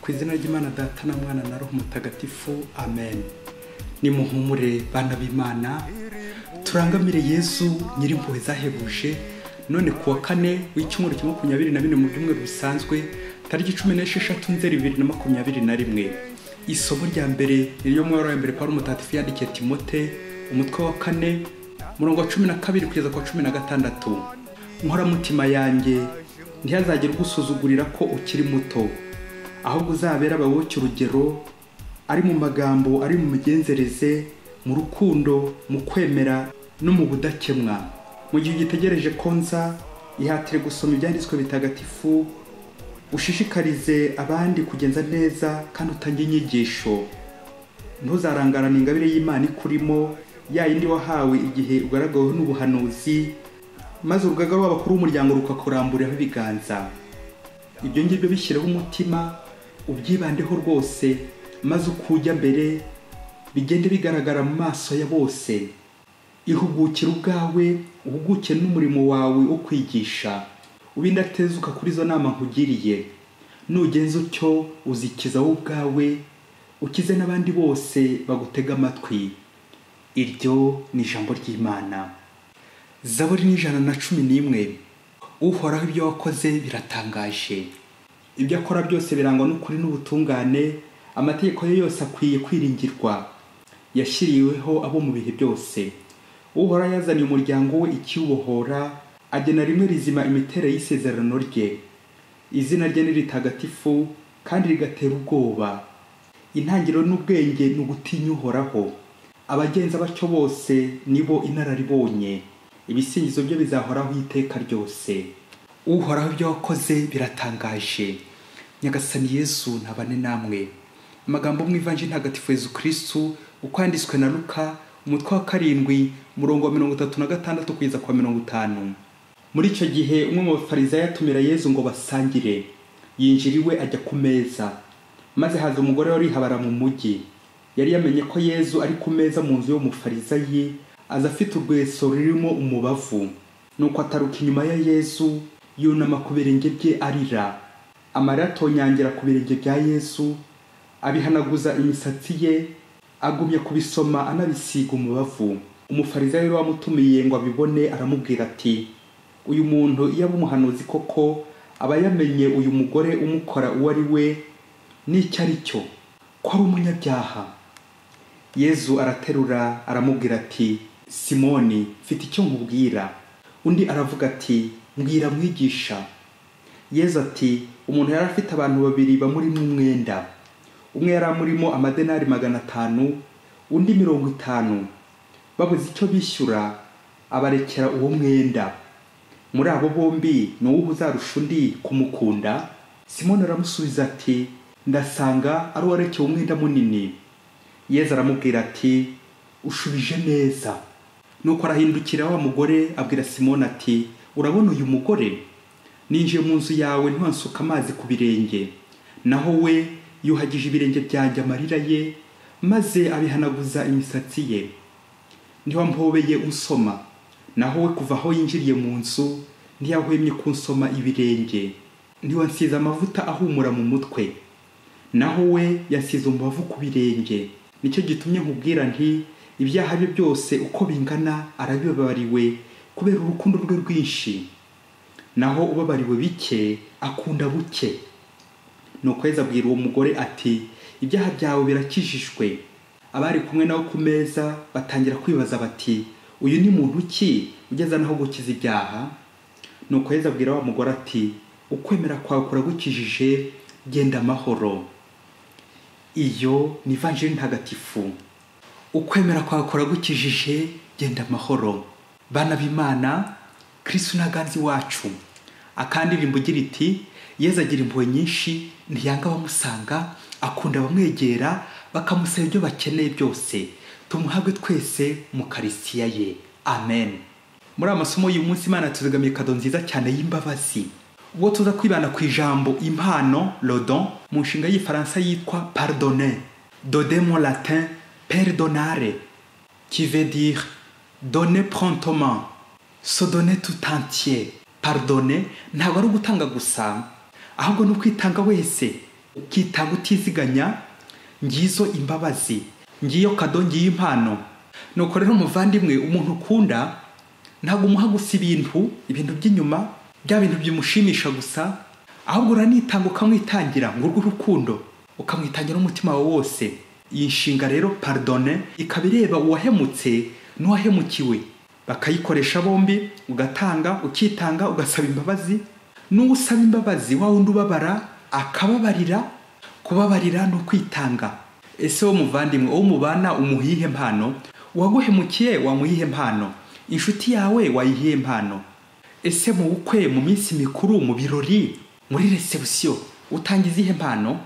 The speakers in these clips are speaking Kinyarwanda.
Ku izina ry'Imana Data na Mwana na Roho Mutagatifu, amen. Nimuhumure bana b'Imana, turangamire Yezu nyirimpuhwe zahebuje. None kuwa kane w'icyumweru cya 24 mu byumweru bisanzwe, tariki 16 Nzeri 2021. Isomo rya mbere ni ryo mu wa mbere Paulo Mutagatifu yandikiye Timote, umutwe wa 4, murongo wa 12 kugeza ku wa 16. Nkoramutima yanjye, ntihazagire ugusuzugurira ko ukiri muto, ahubwo uzabera abayoboke urugero, ari mu magambo, ari mu migenzereze, mu rukundo, mu kwemera no mu budakemwa. Mu gihe ugitegereje ko nza, ihatire gusoma ibyanditswe bitagatifu, ushishikarize abandi kugenza neza kandi utange inyigisho. Ntuzarangarane ingabire y'Imana ikurimo, ya yindi wahawe igihe ugaragaweho n'ubuhanuzi, maze urugaga rw'abakuru b'umuryango rukakuramburiraho ibiganza. Ibyo ngibyo bishyireho umutima, ubyibandeho rwose, maze uko ujya mbere bigende bigaragara mu maso ya bose. Ihugukire ubwawe, uhuguke n'umurimo wawe wo kwigisha, ube indatezuka kuri izo nama nkugiriye. Nugenza utyo uzikiza wowe ubwawe, ukize n'abandi bose bagutega amatwi. Iryo ni ijambo ry'Imana. Zaburi ni 111. Uhoraho, ibyo wakoze biratangaje. Ibyo akora byose birangwa n'ukuri n'ubutungane, amategeko ye yose akwiye kwiringirwa. Yashyiriweho abo mu bihe byose. Uhoraho yazaniye umuryango we ikiwubohora, agena rimwe rizima imiterere y'isezerano rye. Izina rye ni ritagatifu kandi rigatera ubwoba. Intangiriro n'ubwenge ni ugutinya Uhoraho. Abagenza batyo bose nibo inararibonye. Ibisingizo bye bizahoraho iteka ryose. Uhoraho, ibyo wakoze biratangaje. Nyagasani Yezu ntabane namwe. Amagambo mu Ivanjiri Ntagatifu Yezu Kristu uko yanditswe na Luka, umutwe wa 7, umurongo wa 36 kugeza kwa 50. Muri icyo gihe umwe mu bafarisayo atumira Yezu ngo basangire. Yinjira iwe ajya ku meza. Maze haza umugore wari habara mu mujyi. Yari yamenye ko Yezu ari ku meza mu nzu y'umufarisayi, aza afite urweso rurimo umubavu. Nuko ataruka inyuma ya Yezu, yunama ku birenge bye arira. Amarira atonyangira ku birenge bya Yezu, abihanaguza imisatsi ye, agumya kubisoma anabisiga umubavu. Umufarisayo wamutumiye ngo abibone aramubwira ati: uyu muntu iyo aba umuhanuzi koko aba yamenye uyu mugore umukora uwo ari we n'icyo ari cyo, ko ari umunyabyaha. Yezu araterura aramubwira ati: Simoni, mfite icyo nkubwira. Undi aravuga ati: mbwira mwigisha. Yezu ati: umuntu yari afite abantu babiri bamurimo umwenda. Umwe yari amurimo amadenari 500, undi 50. Babuze icyo bishyura, abarekera uwo mwenda. Muri abo bombi ni uwuhe uzarusha undi kumukunda? Simoni aramusubiza ati: ndasanga ari uwarekeye umwenda munini. Yezu aramubwira ati: ushubije neza. Nuko arahindukira wa mugore abwira Simoni ati: urabona uyu mugore? Ninjiye mu nzu yawe ntiwansuka amazi ku birenge, naho we yuhagije ibirenge byanjye amarira ye, maze abihanaguza imisatsi ye. Ntiwampobeye unsoma, naho we kuva aho yinjiriye mu nzu ntiyahwemye kunsoma ibirenge. Ntiwansize amavuta ahumura mu mutwe, naho we yasize umubavu ku birenge. Nicyo gitumye nkubwira nti: ibyaha bye byose uko bingana arabibabariwe kubera urukundo rwe rwinshi, naho ubabariwe bike akunda buke. Nuko Yezu abwira uwo mugore ati: ibyaha byawe birakijijwe. Abari kumwe nawe ku meza batangira kwibaza bati: uyu ni muntu ki ugeza naho gukiza ibyaha? Nuko Yezu abwira wa mugore ati: ukwemera kwawe kuragukijije, genda amahoro. Iyo ni Ivanjiri Ntagatifu. Ukwemera kwawe kuragukijije, genda amahoro. Bana b'Imana, Kristu ntaganzi wacu. Akandirimbo igira iti: Yezu agira impuhwe nyinshi, ntiyanga abamusanga, akunda abamwegera, bakamusaba ibyo bakeneye byose. Tumuhabwe twese mu Karisiya ye. Amen. Muri amasomo y'uyu munsi, Imana tuzigamiye kado nziza cyane y'imbabazi. Ubwo tuza kwibanda ku ijambo impano, le don, mu nshinga y'igifaransa yitwa pardonner, de mot latin perdonare, qui veut dire donner promptement, se donner tout entier. Pardonner ntabwo ari ugutanga gusa, ahubwo ni ukwitanga wese. Ukitanga utiziganya, ngizo imbabazi, ngiyo kado, ngiyo impano. Nuko rero muvandimwe, umuntu ukunda ntabwo umuha gusa ibintu by'inyuma, bya bintu bimushimisha gusa, ahubwo uranitanga ukamwitangira, ngo urwo urukundo ukamwitangira n'umutima wawe wose. Iyi nshinga rero pardonner ikaba ireba uwahemutse n'uwahemukiwe, bakayikoresha bombi, ugatanga, ukitanga, ugasaba imbabazi, n'usaba imbabazi wa wundi ubabara akababarira. Kubabarira no kwitanga. Ese wo muvandimwe, uwo mubana umuhihe mpano? Uwaguhemukiye wamuhihe mpano? Inshuti yawe wayihiye mpano? Ese mu bukwe, mu minsi mikuru, mu birori, muri reception utanga izihe mpano?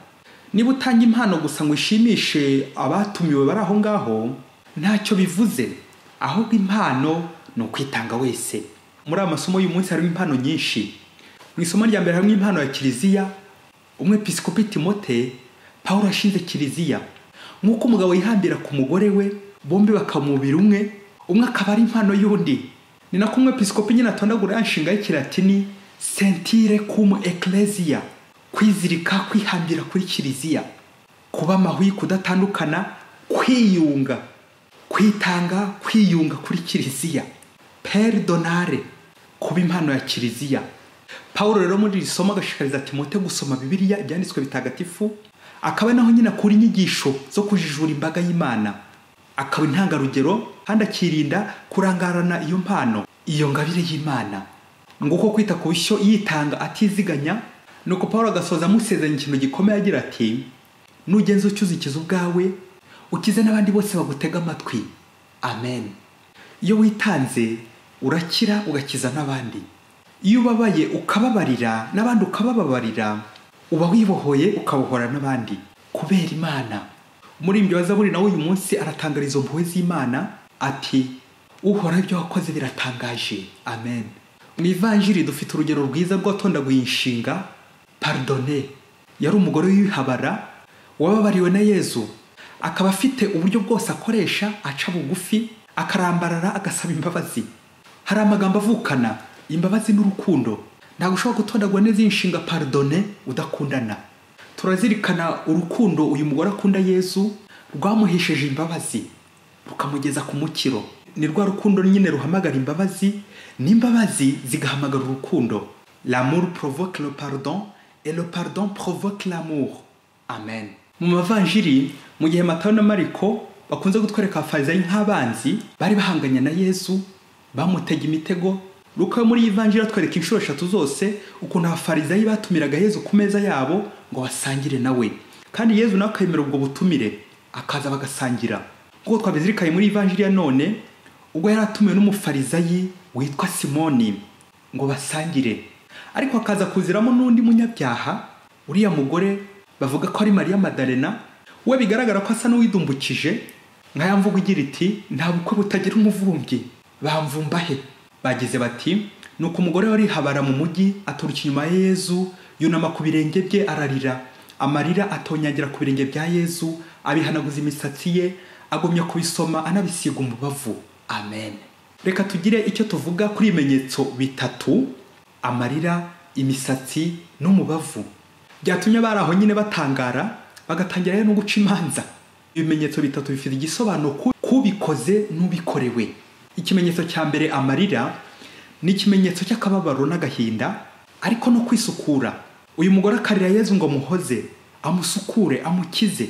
Niba utanga impano gusa ngo ushimishe abatumiwe bari aho ngaho, ntacyo bivuze. Ahubwo impano ni ukwitanga wese. Muri amasomo y'uyu munsi harimo impano nyinshi. Mu isomo rya mbere harimo impano ya Kiliziya. Umwepiskopi Timote, Paulo ashinze Kiliziya. Nk'uko umugabo yihambira ku mugore we, bombi bakamubira umwe, umwe akaba ari impano y'undi. Ni nako umwepiskopi nyine atondagura ya nshinga y'ikilatini sentire cum ecclesia, kwizirika, kwihambira kuri Kiliziya, kuba amahwi, kudatandukana, kwiyunga, kwitanga, kwiyunga kuri Kiliziya, perdonare, kuba impano ya Kiliziya. Paulo rero muri iri somo agashishikariza Timote gusoma Bibiliya, ibyanditswe bitagatifu, akaba naho nyine akura inyigisho zo kujijura imbaga y'Imana, akaba intangarugero kandi akirinda kurangarana iyo mpano, iyo ngabire y'Imana. Nguko kwita ku bishyo yitanga atiziganya. Nuko Paulo agasoza amusezeranya ikintu gikomeye agira ati: nugenza ucyuzikiza ubwawe, ukize n'abandi bose bagutega amatwi. Amen. Iyo witanze urakira, ugakiza n'abandi. Iyo ubabaye ukababarira n'abandi ukabababarira, uba wibohoye ukabohora n'abandi kubera Imana. Umuririmbyi wa Zaburi nawe uyu munsi aratangariza impuhwe z'Imana ati: Uhoraho ibyo wakoze biratangaje. Amen. Mu Ivanjiri dufite urugero rwiza rw'atondaguye inshinga pardonner. Yari umugore w'ihabara wababariwe na Yezu, akaba afite uburyo bwose akoresha, aca bugufi, akarambarara, agasaba imbabazi. Hari amagambo avukana imbabazi n'urukundo. Ntabwo ushobora gutondagura neza inshinga pardonner udakundana. Turazirikana urukundo uyu mugore akunda Yezu rwamuhesheje imbabazi, rukamugeza ku mukiro. Ni rwa rukundo nyine ruhamagara imbabazi, n'imbabazi zigahamagara urukundo. L'amour provoque le pardon et le pardon provoque l'amour. Amen. Mu mavanjiri, mu gihe Matayo na Mariko bakunze gutwereka abafarisayo nk'abanzi bari bahanganye na Yezu, bamutega imitego, Luka muri Ivanjiri atwereka inshuro eshatu zose ukuntu abafarisayo batumiraga Yezu ku meza yabo ngo basangire nawe, kandi Yezu nawe akemera ubwo butumire, akaza bagasangira. Nk'uko twabizirikanye muri Ivanjiri ya none, ubwo yari atumiwe n'umufarisayi witwa Simoni ngo basangire, ariko akaza kuziramo n'undi munyabyaha, uriya mugore bavuga ko ari Mariya Madalena. We bigaragara ko asa n'uwidumbukije, nka ya mvugo igira iti: nta bukwe butagira umuvumbyi, bamvumba he? Bagize bati: nuko umugore wari habara mu mujyi aturuka inyuma ya Yezu, yunama ku birenge bye ararira, amarira atonyangira ku birenge bya Yezu, abihanaguza imisatsi ye, agumya kubisoma anabisiga umubavu. Amen. Reka tugire icyo tuvuga kuri ibimenyetso bitatu: amarira, imisatsi n'umubavu. Byatumye bari aho nyine batangara, bagatangira no guca imanza. Ibimenyetso bitatu bifite igisobanuro kubikoze n'ubikorewe. Ikimenyetso cya mbere, amarira, ni ikimenyetso cy'akababaro n'agahinda, ariko no kwisukura. Uyu mugore akarira Yezu ngo amuhoze, amusukure, amukize.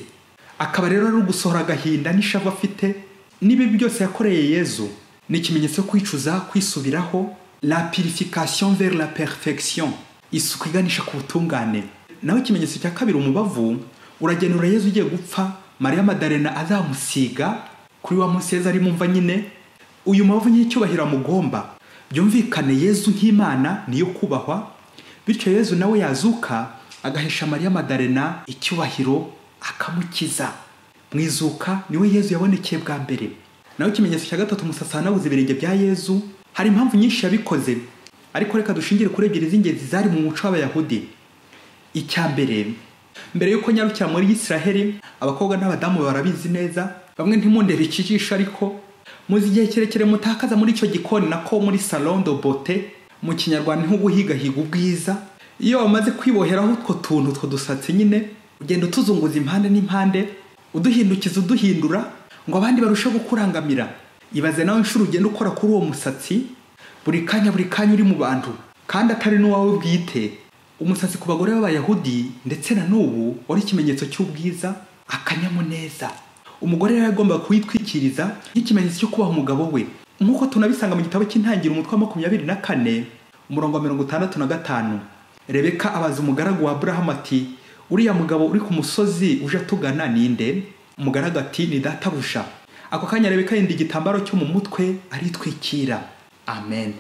Akaba rero ari gusohora agahinda n'ishavu afite n'ibibi byose yakoreye Yezu. Ni ikimenyetso kwicuza, kwisubiraho, la purification vers la perfection, isuku iganisha ku butungane. Naho ikimenyetso cya kabiri, umubavu, uragenura Yezu ugiye gupfa, Mariya Madalena azamusiga kuri wa munsi Yezu ari mumva nyine. Uyu mubavu ny'icyubahiro amugomba. Byumvikane Yezu nk'Imana niyo kubahwa, bityo Yezu nawe yazuka agahesha Mariya Madalena icyubahiro, akamukiza. Mu izuka niwe Yezu yabonekeye bwa mbere. Naho ikimenyetso cya gatatu, umusatsi ahanaguza ibirenge bya Yezu. Hari impamvu nyinshi yabikoze, ariko reka dushingire kuri ebyiri z'ingenzi zari mu muco w'Abayahudi. Icya mbere, mbere yuko nyarukira muri Israheli, abakobwa n'abadamu barabizi neza, bamwe ntimundebe ikijisho, ariko muzi igihe kirekire mutakaza muri icyo gikoni, nako muri salon de beauté mu kinyarwanda, nko guhigahiga ubwiza. Iyo bamaze kwiboheraho utwo tuntu, utwo dusatsi nyine, Ugenda utuzunguza impande n'impande, uduhindukiza uduhindura ngo abandi barusheho kukurangamira. Ibaze nawe inshuro ugenda ukora kuri uwo musatsi buri kanya buri kanya uri mu bantu, kandi atari n'uwawe bwite. Umusatsi ku bagore b'Abayahudi ndetse na n'ubu wari ikimenyetso cy'ubwiza, akanyamuneza. Umugore yari agomba kuwitwikiriza nk'ikimenyetso cyo kubaha umugabo we, nk'uko tunabisanga mu gitabo cy'Intangiriro umutwe wa 24 umurongo wa 65. Rebeka abaza umugaragu wa Aburahamu ati: uriya mugabo uri ku musozi uje atugana ninde? Umugaragu ati: ni databuja. Ako kanya Rebeka yenda igitambaro cyo mu mutwe aritwikira. Amen.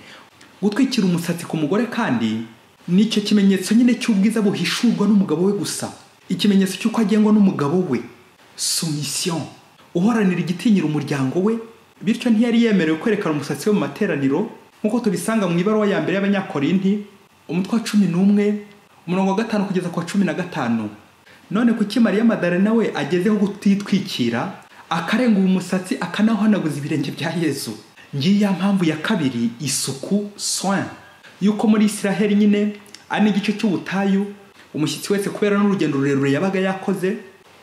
Gutwikira umusatsi ku mugore kandi nicyo kimenyetso nyine cy'ubwiza buhishurwa n'umugabo we gusa, ikimenyetso cy'uko agengwa n'umugabo we, soumission, uhoranira igitinyira umuryango we. Bityo ntiyari yemerewe kwerekana umusatsi we mu materaniro, nk'uko tubisanga mu ibaruwa ya mbere y'Abanyakorinti umutwe wa 11 umurongo wa 5 kugeza ku wa 15. None kuki Mariya Madarena we agezeho gutitwikira, akarenga uwo musatsi, akanawuhanaguza ibirenge bya Yezu? Ngiyi ya mpamvu ya kabiri, isuku, soin, yuko muri Israheli nyine ari n'igice cy'ubutayu, umushyitsi wese kubera n'urugendo rurerure yabaga yakoze,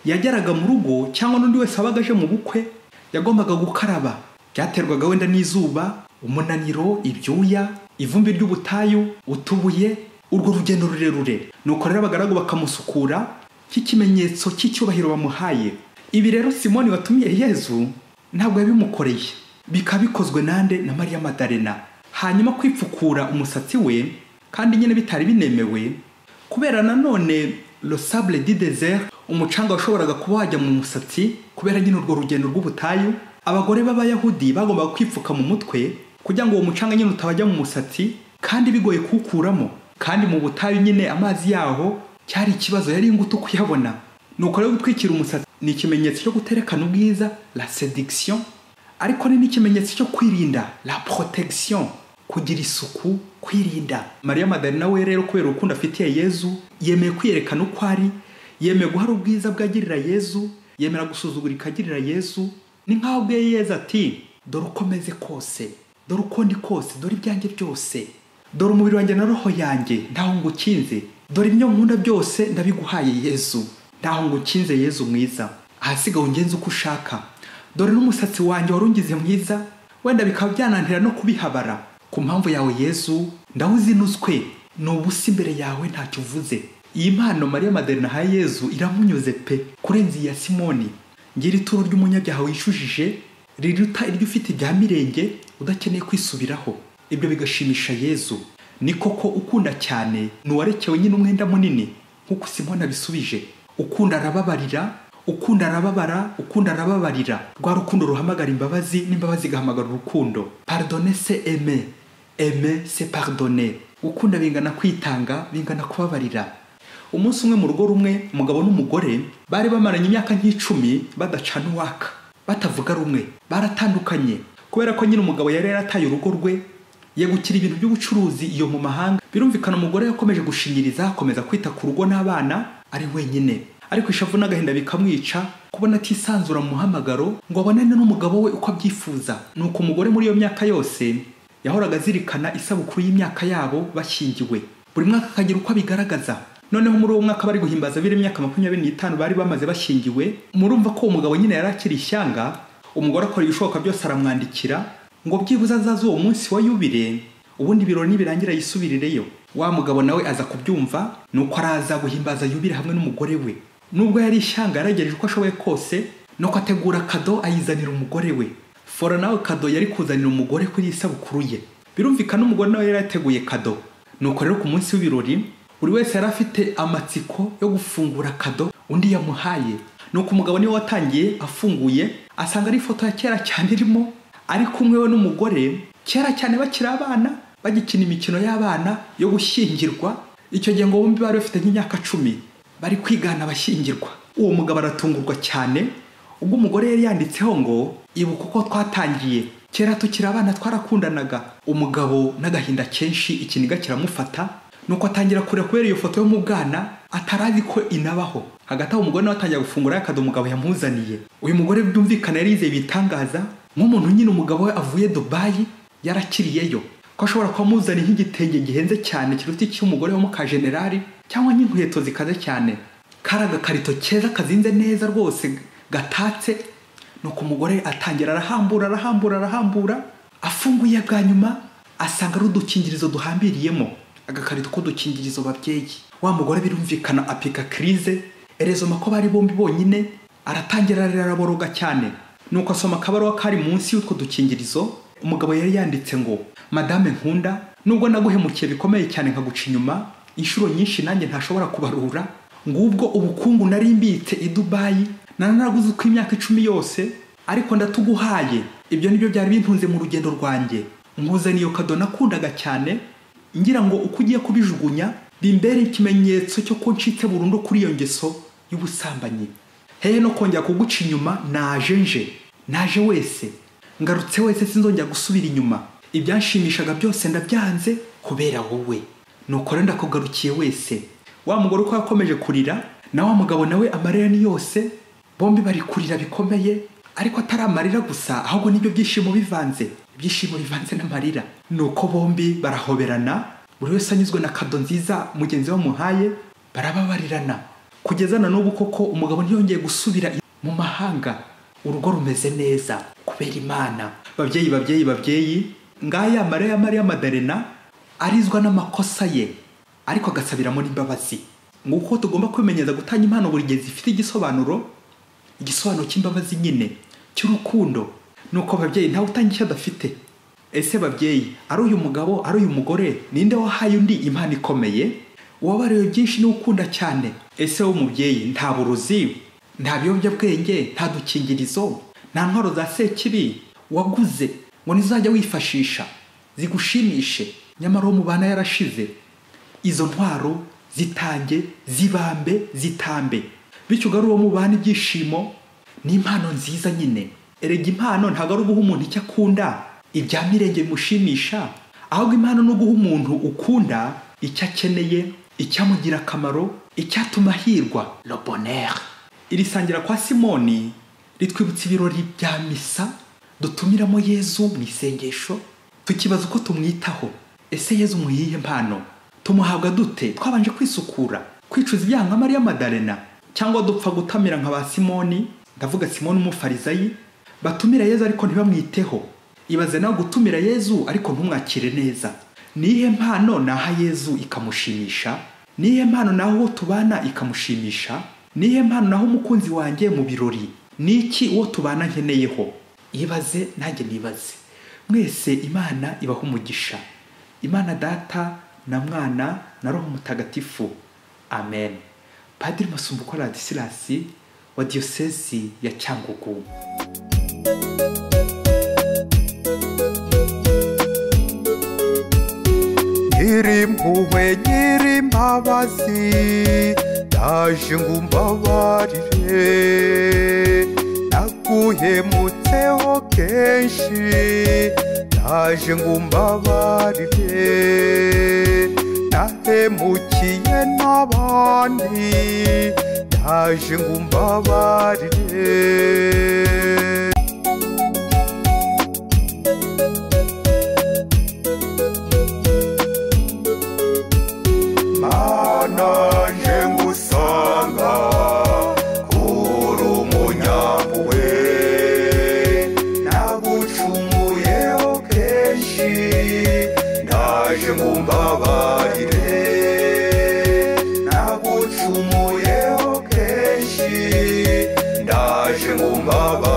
yageraga mu rugo cyangwa n'undi wese wabaga aje mu bukwe yagombaga gukaraba. Byaterwaga wenda n'izuba, umunaniro, ibyuya, ivumbi ry'ubutayu, utubuye, urwo rugendo rurerure. Nuko rero abagaragu bakamusukura nk'ikimenyetso cy'icyubahiro bamuhaye. Ibi rero Simoni watumiye Yezu ntabwo yabimukoreye, bikaba bikozwe nande? Na Mariya Madarena. Hanyuma kwipfukura umusatsi we kandi nyine bitari binemewe, kubera nanone le sable du désert, umucanga washoboraga kuba wajya mu musatsi kubera nyine urwo rugendo rw'ubutayu. Abagore b'Abayahudi bagombaga kwipfuka mu mutwe kugira ngo uwo mucanga nyine utabajya mu musatsi, kandi bigoye kuwukuramo. Kandi mu butayu nyine amazi yaho cyari ikibazo, yari ingutu kuyabona. Nuko rero gutwikira umusatsi ni ikimenyetso cyo guterekana ubwiza, la séduction, ariko ni n'ikimenyetso cyo kwirinda, la protection, kugira isuku, kwirinda. Mariya Madarena we rero kubera urukundo afitiye Yezu, yemeye kwiyerekana uko ari, yemeye guhara ubwiza bwagirira Yezu, yemera gusuzugurika agirira Yezu. Ni nkaho ubwiye Yezu ati: dore uko meze kose, dore uko ndi kose, dore ibyanjye byose, dore umubiri wanjye na roho yanjye, ntaho ngukinze, dore ibyo nkunda byose ndabiguhaye Yezu, ntaho ngukinze Yezu mwiza, ahasigaye ungenze uko ushaka, dore n'umusatsi wanjye warungize mwiza, wenda bikaba byanantera no kubihabara. Ku mpamvu yawe Yezu ndawuzinuzwe, ni ubusa imbere yawe ntacyo uvuze. Iyi mpano Mariya Madarena ahaye Yezu iramunyuze pe, kurenza iya Simoni. Ngira ituro ry'umunyabyaha wishujije riruta iryo ufite ibya mirenge udakeneye kwisubiraho. Ibyo bigashimisha Yezu. Ni koko ukunda cyane ni uwarekewe nyine umwenda munini, nk'uko Simoni abisubije. Ukunda arababarira, ukunda arababara, ukunda arababarira. Rwa rukundo ruhamagara imbabazi, n'imbabazi igahamagara urukundo. Pardonner c'est aimer, aimer c'est pardonner. Gukunda bingana kwitanga, bingana kubabarira. Umunsi umwe mu rugo rumwe, umugabo n'umugore bari bamaranye imyaka nk'icumi badacana uwaka, batavuga rumwe, baratandukanye. Kubera ko nyine umugabo yari yarataye urugo rwe, yegukira ibintu by'ubucuruzi iyo mu mahanga. Birumvikana umugore yakomeje gushinyiriza, akomeza kwita ku rugo n'abana ari wenyine. Ariko ishavu n'agahinda bikamwica kubona atisanzura mu muhamagaro ngo abonane n'umugabo we uko abyifuza. Nuko umugore muri iyo myaka yose yahoraga azirikana isabukuru y'imyaka yabo bashyingiwe, buri mwaka akagira uko abigaragaza. Noneho muri uwo mwaka bari guhimbaza biri imyaka 25 bari bamaze bashyingiwe, murumva ko umugabo nyine yari akiri ishyanga. Umugore akora ibishoboka byose aramwandikira ngo byibuze azaze uwo munsi wa yubile, ubundi ibirori nibirangira yisubirireyo. Wa mugabo nawe aza kubyumva, nuko araza guhimbaza yubile hamwe n'umugore we. Nubwo yari ishyanga yaragereje uko ashoboye kose, nuko ategura kado ayizanira umugore we. Fora nawe kado yari kuzanira umugore kuri isabukuru ye. Birumvikana umugore nawe yari yateguye kado. Nuko rero ku munsi w'ibirori buri wese yari afite amatsiko yo gufungura kado undi yamuhaye. Nuko umugabo niwe watangiye afunguye, asanga ari ifoto ya kera cyane irimo ari kumwe we n'umugore, kera cyane bakiri abana, bagikina imikino y'abana yo gushyingirwa. Icyo gihe ngo bombi bari bafite nk'imyaka 10, bari kwigana abashyingirwa. Uwo mugabo aratungurwa cyane ubwo umugore yari yanditseho ngo: ibuka uko twatangiye kera tukiri abana twarakundanaga. Umugabo n'agahinda kenshi ikiniga kiramufata, nuko atangira kurira kubera iyo foto yo mu bwana atarazi ko inabaho. Hagati aho umugore nawe atangira gufungura akado umugabo yamuzaniye. Uyu mugore byumvikana yari yizeye ibitangaza, nk'umuntu nyine umugabo we avuye Dubai yarakiriyeyo, ko ashobora kuba amuzaniye nk'igitenge gihenze cyane kiruta icy'umugore wo muka generali, cyangwa nk'inkweto zikaze cyane. Kari agakarito keza kazinze neza rwose gatatse. Nuko umugore atangira arahambura arahambura arahambura, afunguye bwa nyuma asanga ari udukingirizo duhambiriyemo, agakarito k'udukingirizo babyeyi. Wa mugore birumvikana apika crise, erezoma ko bari bombi bonyine, aratangira araboroga cyane. Nuko asoma akabaruwa kari munsi y'utwo dukingirizo. Umugabo yari yanditse ngo: madame nkunda, nubwo naguhemukiye bikomeye cyane nkaguca inyuma inshuro nyinshi nanjye ntashobora kubarura, ngubwo ubukungu nari mbitse i Dubai naraguze uko imyaka 10 yose, ariko ndatuguhaye. Ibyo nibyo byari bintunze mu rugendo rwanjye. Nkuzaniye iyo kado nakundaga cyane, ngira ngo uko ugiye kubijugunya bimbere ikimenyetso cyo ko ncitse burundu kuri iyo ngeso y'ubusambanyi. Hehe no kongera kuguca inyuma, naje nje, naje wese, ngarutse wese, sinzongera gusubira inyuma. Ibyanshimishaga byose ndabyanze kubera wowe, nuko rero ndakugarukiye wese. Wa mugore uko yakomeje kurira, na wa mugabo nawe amarira ni yose, bombi bari kurira bikomeye, ariko atari amarira gusa, ahubwo nibyo byishimo bivanze, ibyishimo bivanze n'amarira. Nuko bombi barahoberana, buri wese anyuzwe na kado nziza mugenzi we amuhaye, barababarirana. Kugeza na n'ubu koko umugabo ntiyongeye gusubira mu mahanga, urugo rumeze neza kubera Imana. Babyeyi babyeyi babyeyi, ngaya Mariya ya Mariya Madarena arizwa n'amakosa ye, ariko agasabiramo n'imbabazi. Nguko tugomba kwimenyeza gutanga impano buri gihe zifite igisobanuro, igisobanuro cy'imbabazi nyine, cy'urukundo. Nuko babyeyi, ntawe utanga icyo adafite. Ese babyeyi, ari uyu mugabo ari uyu mugore, ninde wahaye undi impano ikomeye? Uwabariwe byinshi ni ukunda cyane. Ese wowe mubyeyi, nta burozi, nta biyobyabwenge, nta dukingirizo, nta ntwaro za sekibi waguze ngo nizajya wifashisha zigushimishe, nyamara uwo mubana yarashize. Izo ntwaro zitange, zibambe, zitambe, bityo ugarure uwo mubana ibyishimo. Ni impano nziza nyine. Erega impano ntabwo ari uguha umuntu icyo akunda, ibya mirenge bimushimisha, ahubwo impano ni uguha umuntu ukunda icyo akeneye, icyamugira akamaro, icyatuma ahirwa, le bonheur. Iri sangira kwa Simoni ritwibutsa ibirori bya misa dutumiramo Yezu mu isengesho, tukibaza uko tumwitaho. Ese Yezu muyihe mpano? Tumuhabwa dute? Twabanje kwisukura, kwicuza ibyaha nka Mariya Madarena, cyangwa dupfa gutamira nka ba Simoni? Ndavuga Simoni umufarizayi, batumira Yezu ariko ntibamwiteho. Ibaze nawe gutumira Yezu ariko ntumwakire neza. Nihe mpano naha Yezu ikamushimisha? Nihe mpano naho uwo tubana ikamushimisha? Nihe mpano naho umukunzi wanjye mu birori? Niki uwo tubana nkeneyeho? Ibaze nanjye nibaze. Mwese Imana ibaha umugisha. Imana Data na Mwana na Roho Mutagatifu. Amen. Padiri Masumbuko Ladislas wa Diyosezi ya Cyangugu. Nyirimpuhwe nyirimbabazi, ndaje ngo umbabarire, naguhemutseho kenshi, ndaje ngo umbabarire, nahemukiye n'abandi, ndaje ngo umbabarire. Mana ngusanga uri umunyampuhwe, nagucumuyeho kenshi, ndaje ngo umbabarire, nagucumuyeho kenshi, ndaje ngo umbabarire.